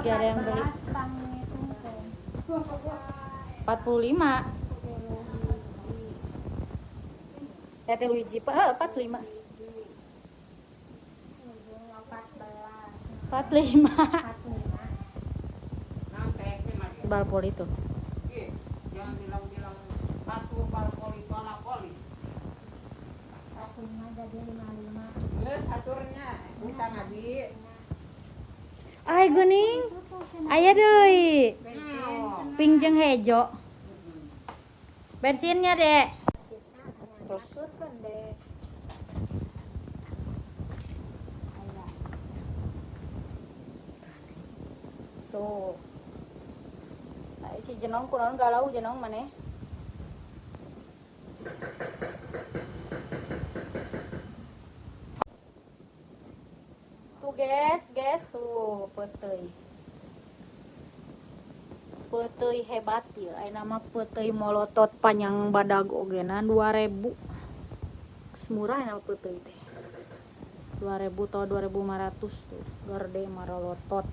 Lagi ada yang beli. 45. Teh Luigi, 45. 45. Bal poli tuh. Jangan bilang-bilang patu bal poli tolak poli. 45 jadi 55. Geus aturnya minta ngabi. Ay guning. Aya deui. Ping jeung hejo. Bensinnya, Dek. Terus tuh. Ay, si jenong kunaon galau jenong maneh. Tuh guys, guys tuh peuteuy. Peuteuy hebat ya. Ayeuna mah peuteuy molotot panjang badag ogenan 2000. Geus murah ayeuna mah peuteuy teh. 2000 atau 2500 tuh. Gerde marolotot.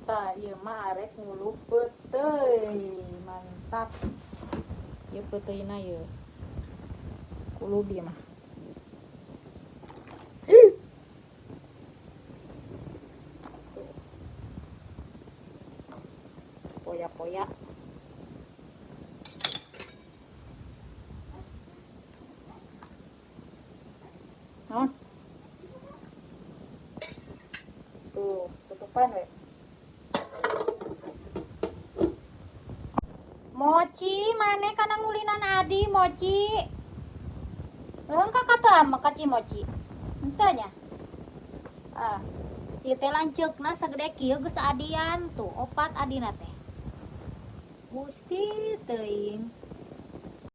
Tah, ieu mah arek ngulup peuteuy. Mantap. Ieu peuteuyna ieu. Kulub ieu mah. Poya-poya. Naon? Tuh, tutupan we. Mochi, mane kana ngulinan adi mochi. Leung ka kata ama ka Mochi. Henteu nya. Ah, ieu teh lanceukna sagede kieu geus adian tuh, opat adina teh. Gusti teuing.